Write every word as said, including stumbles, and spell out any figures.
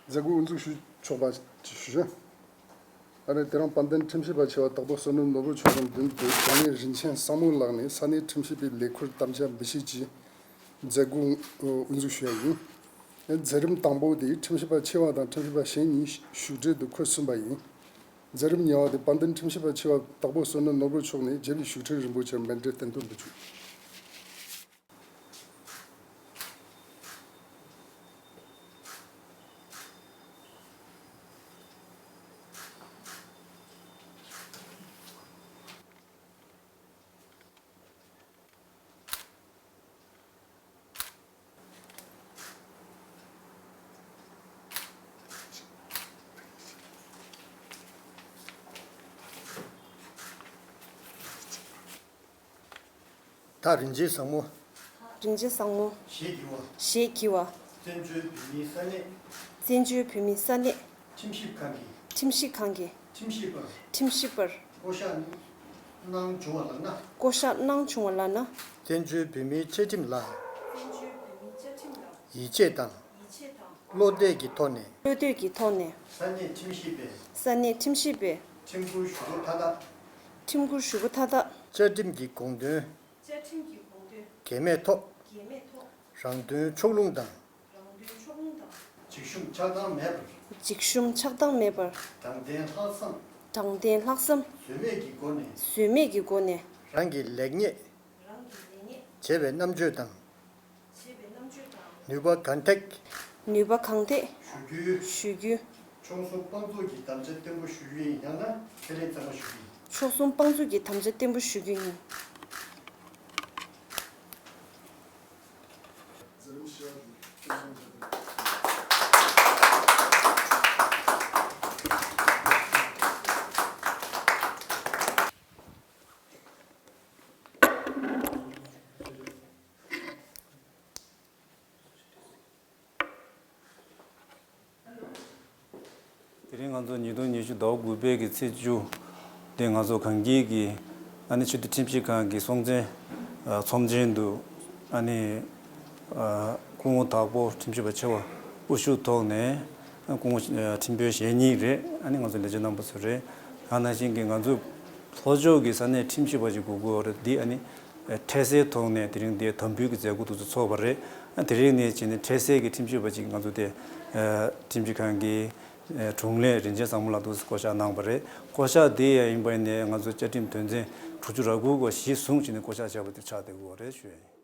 མཛད་སྒོ་དབུ་འཛུགས་ཞུ་ཆོག་པ་ཞུ་ཞུ། ཨ་ནི་དེ་རིང་དཔལ་ལྡན་ཁྲིམས་ཞིབ་པ་ཆེ་བ་དྭགས་པོ་བསོད་ནམས་ནོར་བུ་མཆོག་དང་མདུན་དུ་དྲང་ནས་རིན་ཆེན་བཟང་མོ་ལགས་ནས་ས་གནས་ཁྲིམས་ཞིབ་པའི་ལས་ཁུར་དམ་བཅའ་འབུལ་བཞེས་ཀྱི་མཛད་སྒོ་དབུ་འཛུགས་ཞུ་ཡ་ཡིན། མཛད་རིམ་དང་པོ་དེ་ཁྲིམས་ཞིབ་པ་ཆེ་བ་དང་ཁྲིམས་ཞིབ་པ་གཞན་གཉིས་བཞུགས་གྲལ་དུ་འཁོད་ཟིན་པ་ཡིན། མཛད་རིམ་གཉིས་པ་དེ་དཔལ་ལྡན་ཁྲིམས་ཞིབ་པ་ཆེ་བ་དྭགས་པོ་བསོད་ནམས་ནོར་བུ་མཆོག་ནས་རྒྱལ་བའི་བཞུགས་ཁྲི་རིན་པོ་ཆེར་མཎྜལ་སྟན་ཐོག་འབུལ་རྒྱུ། ད་རིན་ཆེན་བཟང་མོ། རིན་ཆེན་བཟང་མོ། ཞེས་བགྱི་བ། ཞེས་བགྱི་བ། བཙན་བྱོལ་བོད་མིའི་ས་གནས། བཙན་བྱོལ་བོད་མིའི་ས་གནས། ཁྲིམས་ཞིབ་ཁང་གི། ཁྲིམས་ཞིབ་ཁང་གི། ཁྲིམས་ཞིབ་པར། ཁྲིམས་ཞིབ་པར། བསྐོ་གཞག་གནང་བྱུང་བ་ལགས་ན། བསྐོ་གཞག་གནང་བྱུང་བ་ལགས་ན། བཙན་བྱོལ་བོད་མིའི་བཅའ་ཁྲིམས་ལ། བཙན་བྱོལ་བོད་མིའི་བཅའ་ཁྲིམས་ལ། ཡིད་ཆེས་དང་། ཡིད་ཆེས་དང་། བློ་གཏད་ཀྱི་ཐོག་ནས། བློ་གཏད་ཀྱི་ཐོག་ནས། ས་གནས་ཁྲིམས་ཞིབ་པའི། ས་གནས་ཁྲིམས་ཞིབ་པའི། ཁྲིམས་ཁུར་ཞུ་སྒོ་མཐའ་དག་ཁྲིམས་ཁུར་ཞུ་སྒོ་མཐའ་དག་བཅའ་ཁྲིམས་ཀྱི་དགོངས་དོན། བཅའ་ཁྲིམས་ཀྱི་དགོངས་དོན། འགལ་མེད་ཐོག་འགལ་མེད་ཐོག་རང་དོན་ཕྱོགས་ལྷུང་དང་། རང་དོན་ཕྱོགས་ལྷུང་དང་། འཇིགས་ཞུམ་ཆགས་སྡང་མེད་པར། འཇིགས་ཞུམ་ཆགས་སྡང་མེད་པར། དྲང་བདེན་ལྷག་བསམ། དྲང་བདེན་ལྷག་བསམ། ཟོལ་མེད་ཀྱི་སྒོ་ནས། ཟོལ་མེད་ཀྱི་སྒོ་ནས། རང་གི་ལེགས་ཉེས། རང་གི་ལེགས་ཉེས། བྱས་པའི་རྣམ་དཔྱོད་དང་། བྱས་པའི་རྣམ་དཔྱོད་དང་། ནུས་པ་གང་ཐེག་ནུས་པ་གང་ཐེག་ཞུ་རྒྱུའི། ཞུ་རྒྱུའི། ཕྱོགས་མཚུངས་དཔང་བཙུགས་ཀྱི་དམ་བཅའ་བརྟན་པོ་ཞུ་རྒྱུ་ཡིན། ཡང་ན་ཁས་ལེན་གཙང་མ་ཞུ་རྒྱུ་ཡིན། ཕྱོགས་མཚུངས་དཔང་བཙུགས་ཀྱི་དམ་བཅའ་བརྟན་པོ་ཞུ་རྒྱུ་ཡིན། དེ་རིང་ང་ཚོ་ཉིས་སྟོང་ཉི་ཤུ་ཟླ་བ་དགུ་པའི་གི་ཚེས་བཅུ། དེ་ང་ཚོ་གངས་སྐྱིད་ཀྱི་ཨ་ནི་སྤྱི་འཐུས་ཁྲིམས་ཞིབ་ཁང་གི་སྲོང་བཙན་ཨ་ཚོམས་ཆེན་དུ་ཨ་ནི་ཨ་སྐུ་ངོ་དྭགས་པོ་ཁྲིམས་ཞིབ་པ་ཆེ་བ་དབུ་བཞུགས་ཐོག་ནས་སྐུ་ངོ་ཁྲིམས་དཔོན་ཞེ་གཉིས་རེད། ཨ་ནི་ང་ཚོ་ལས་བྱེད་རྣམ་པ་ཚོ་རེད། ཡང་ནང་བཞིན་གྱི་ང་ཚོ་ལྷོ་ཕྱོགས་ཀྱི་ས་གནས་ཁྲིམས་ཞིབ་པ་ཞིག་དགོས་ཀྱི་ཡོད་རེད། འདི་ཨ་ནི་འཕྲལ་སེལ་ཐོག་ནས་དེ་རིང་འདིར་དམ་འབུལ་གྱི་མཛད་སྒོ་དེ་ཚོ་ཚོགས་པ་རེད། ཨ་དེ་རིང་ནས་བྱས་ནས་འཕྲལ་སེལ་གྱི་ཁྲིམས་ཞིབ་པ་ཅིག་ང་ཚོ་དེ་ཨ་ཁྲིམས་ཞིབ་ཁང་གི་ཨ་དྲུང་ལས་རིན་ཆེན་བཟང་མོ་ལགས་འདུག་སེ་བསྐོ་གཞག་གནང་བ་རེད། བསྐོ་གཞག་དེ་ཡང་ཡིན་པ་ཡིན་ནའི་ང་ཚོ་བཅའ་ཁྲིམས་དོན་ཚན་དྲུག་ཅུ་རེ་དགུ་གོ་གཞི་བཟུང་བྱས་ནས་བསྐོ་གཞག་བྱས་པ་དེ་ཆགས་བསྡད་ཡོད་རེད་ཞུ་ཡ་ཡིན།